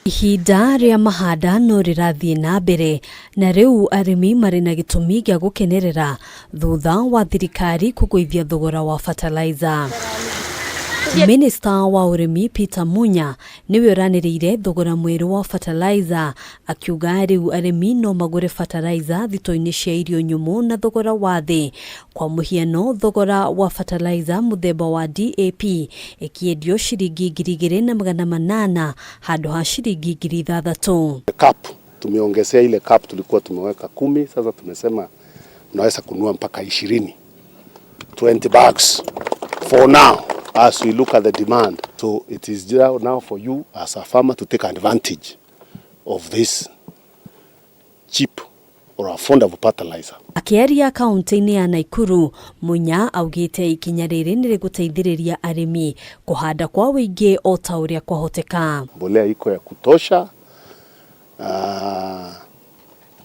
Ihinda rĩa mahanda no rĩrathiĩ na mbere na rĩu arĩmi marĩ na gĩtũmi gĩa gũkenerera thutha wa thirikari kũgũithia thogora wa fertilizer. Minista wa ũrĩmi Peter Munya nĩwe ũranĩrĩire thogora mwerũ wa fertilizer akiuga rĩu arĩmi no magũre fertilizer thito-inĩ cia irio nyũmũ na thogora wa thĩ. Kwa mũhiano thogora wa fertilizer mũthemba wa DAP ĩkĩendio ciringi 2800 handũ ha ciringi 6000. Cap tumeongezea ile cap tulikuwa tumeweka 10, sasa tumesema unaweza kununua mpaka 20, 20 bags for now as we look at the demand. So it is now for you as a farmer to take advantage of this cheap or affordable fertilizer. Akĩaria kaunti-inĩ ya Nakuru, Munya augĩte ikinya rĩrĩ nĩ rĩgũteithĩrĩria arĩmi kũhanda kwa ũingĩ o ta ũrĩa kwahoteka. Mbolea iko ya kutosha,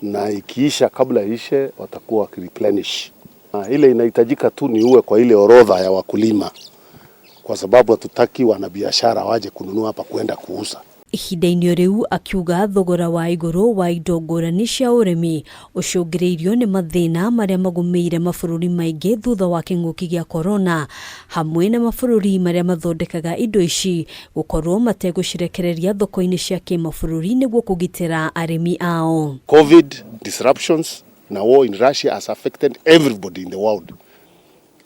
na ikiisha, kabla ishe, watakuwa wakireplenish. Ile inahitajika tu ni uwe kwa ile orodha ya wakulima, kwa sababu hatutaki wanabiashara waje kununua hapa kwenda kuuza. Ihinda-inĩ rĩu akiuga thogora wa igũrũ wa indo ngũrani cia ũrĩmi ũcũngĩrĩirio nĩ mathĩna marĩa magũmĩire mabũrũri maingĩ thutha wa kĩng'ũki gĩa korona, hamwe na mabũrũri marĩa mathondekaga indo ici gũkorwo mategũcirekereria thoko-inĩ cia kĩmabũrũri nĩguo kũgitĩra arĩmi ao. Covid disruptions na war in Russia has affected everybody in the world.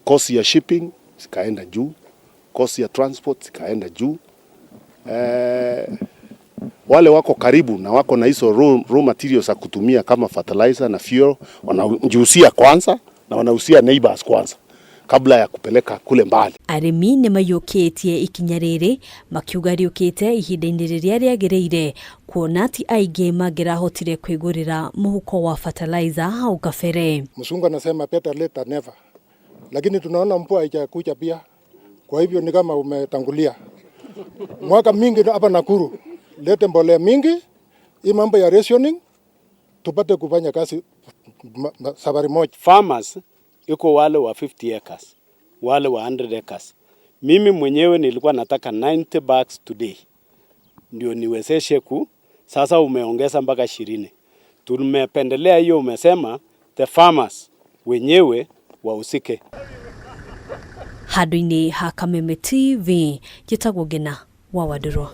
Cost ya shipping zikaenda juu, cost ya transport zikaenda juu. Wale wako karibu na wako na hizo raw materials za kutumia kama fertilizer na fuel wanajiuzia kwanza na wanauzia neighbors kwanza kabla ya kupeleka kule mbali. Arĩmi nĩ maiyũkĩtie ikinya rĩrĩ makiuga rĩũkĩte ihinda-inĩ rĩrĩa rĩagĩrĩire kuona ti aingĩ mangĩrahotire kwĩgũrĩra mũhuko wa fertilizer hau kabere. Mzungu anasema better late than never, lakini tunaona mvua haijakuja pia, kwa hivyo ni kama umetangulia. Mwaka mingi hapa Nakuru, lete mbolea mingi, hii mambo ya rationing tupate kufanya kazi safari moja. Farmers iko wale wa 50 acres, wale wa 100 acres. Mimi mwenyewe nilikuwa nataka 90 bags today ndio niwezeshe ku, sasa umeongeza mpaka 20. Tumependelea hiyo, umesema the farmers wenyewe wahusike. Handũ-inĩ ha Kameme TV, njĩtagwo Ngina wa Wandũrũ.